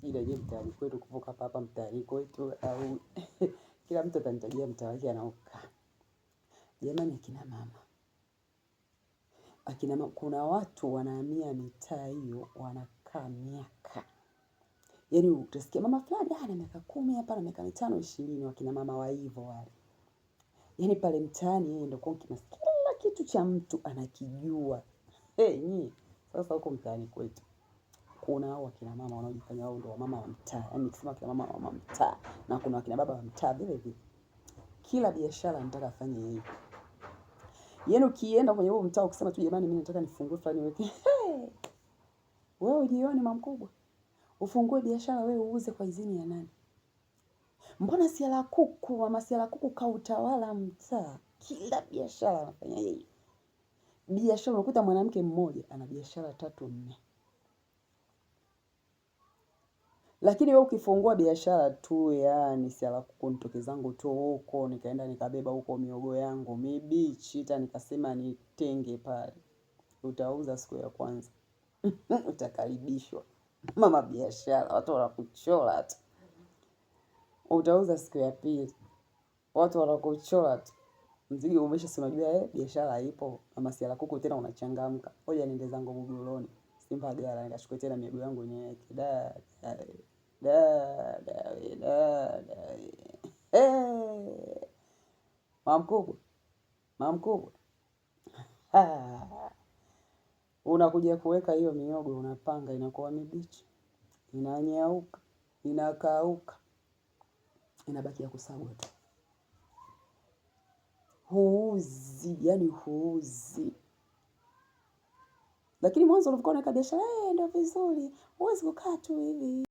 Ila je, mtaani kwetu kuvuka hapa hapa mtaani kwetu au kila mtu atanitajia mtaa wake anaokaa. Jamani akina mama. Akina mama, kuna watu wanahamia mitaa hiyo wanakaa miaka. Yaani utasikia mama fulani ana miaka 10 hapa na miaka 5 20, wakina mama wa hivyo wale. Yaani pale mtaani yeye ndio kwa kila kitu cha mtu anakijua. Hey, nyie sasa huko mtaani kwetu kuna hao wakina mama wanaojifanya wao ndio wamama wa mtaa. Yaani nikisema wakina mama wa mtaa na kuna wakina baba wa mtaa vile vile. Kila biashara anataka afanye yeye. Yaani ukienda kwenye huo mtaa ukisema tu jamani mimi nataka nifungue fulani weke. Hey! Wewe ujione mama mkubwa. Ufungue biashara wewe uuze kwa idhini ya nani? Mbona siala kuku, mama siala kuku kautawala mtaa. Kila biashara anafanya yeye. Biashara unakuta mwanamke mmoja ana biashara 3 4. Lakini wewe ukifungua biashara tu, yani siala kuku nitoke zangu tu huko, nikaenda nikabeba huko miogo yangu mibichi, hata nikasema nitenge pale. Utauza siku ya kwanza. Utakaribishwa. Mama biashara, watu wanakuchola tu. Utauza siku ya pili. Watu wanakuchola tu. Mzigo umesha, si unajua biashara ipo. Mama siala kuku tena unachangamka. Ngoja niende zangu Buguruni. Simba gala nikachukue tena miogo yangu niweke. Da, da, da, da, da, da. Hey! Mama mkubwa. Mama mkubwa. Unakuja kuweka hiyo miogo unapanga inakuwa mibichi. Inanyauka, inakauka. Inabaki ya kusagwa tu. Huuzi, yani huuzi. Lakini mwanzo ulikuwa unaweka biashara, ndio vizuri. Huwezi kukaa tu hivi.